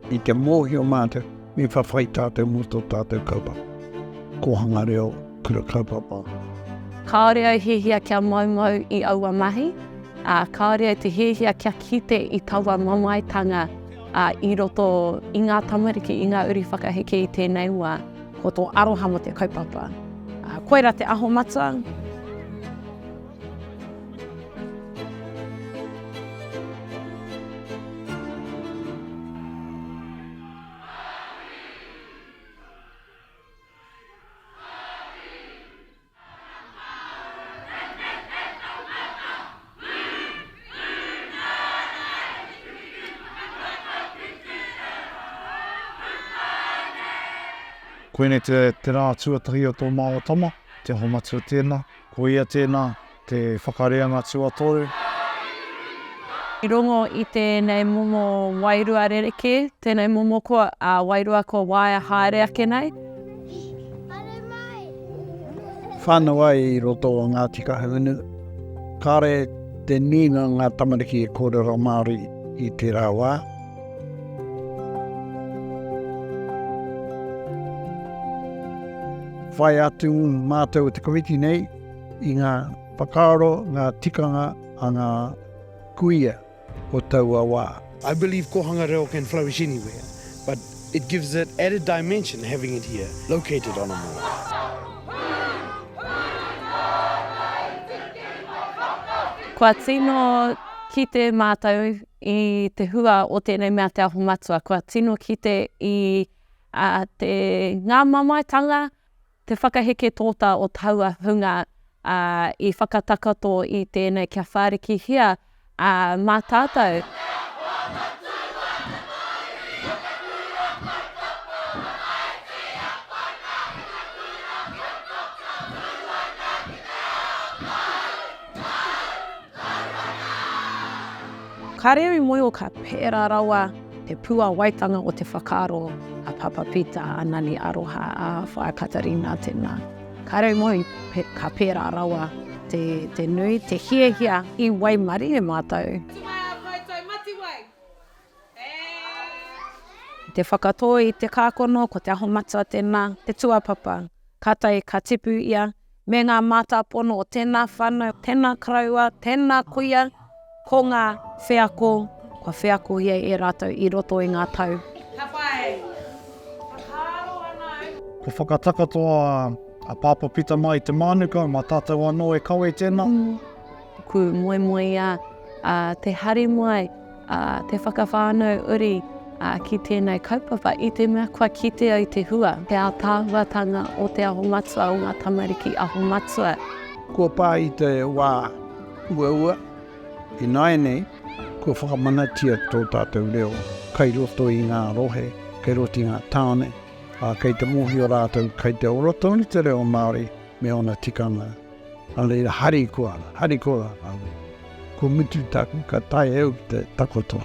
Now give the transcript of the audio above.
I te mōhio mātou, me whawhai tātou mō tō tātou kaupapa. Kōhanga reo, kura kaupapa. Kāore au hiahia kia moumou i aua mahi, ā, kāore au te hiahia kia kite i taua mamaetanga i roto i ngā tamariki, i ngā uri whakaheke i tēnei wā. Ko tō aroha mō te kaupapa. Koirā te aho matua. Koinei te, te rā tuatahi o tō māua tama, Te Aho Matua tēnā. Ko ia tēnā, te whakareanga tuatoru. I rongo i tēnei momo wairua rerekē, tēnei momo kua, ā, wairua kua waea haere ake nei. Whānau ai i roto o Ngāti Kahungunu. Kāre te nuinga o ngā tamariki e kōrero Māori i tērā wā. Whai atu mātou o te komiti nei i ngā whakaaro, ngā tikanga a ngā kuia. o taua wā. I believe Kohanga Reo can flourish anywhere, but it gives it added dimension having it here, located on a marae. Kua tino kite mātou i te hua o tēnei mea Te Aho Matua, kua tino kite i te, ngā mamaetanga, Te whakaheke tōtā o taua hunga i whakatakato i tēnei kia whārikihia mā tātou. Kāre au i moeo ka pērā rawa te puāwaitanga o te whakaaro a Papa Pita, a Nani Aroha, a Whaea Katarina tēnā. Kāre au i moeo ka pērā rawa te, te nui, te hiahia i waimarie mātou. Te whakatō i te kākono, ko te aho matua tēnā, te tūāpapa. Kātahi ka tipu ia, me ngā mātāpono o tēnā whānau, tēnā koroua, tēnā kuia, ko ngā wheako kua wheakohia e rātou i roto i ngā tau. Ka whai whakaaro ana au. Kua whakatakoto a Pāpā Pita mā i te mānuka, mā tātou anō e kawe tēnā. Ku moemoeā te hari mai, te whakawhānau uri ki tēnei kaupapa i te mea kua kite au te hua, te ātaahuatanga o Te Aho Matua, o ngā tamariki Aho Matua. Kua pā i te wā uaua, ināianei kua whakamanatia tō tātou reo kai roto i ngā rohe, kei roto i ngā tāone, ā, kei te mōhio rātou kei te ora tonu te reo Māori me ōna tikanga. Nā reira, harikoa, harikoa au. Kua mutu taku, ka taea au ki te takoto.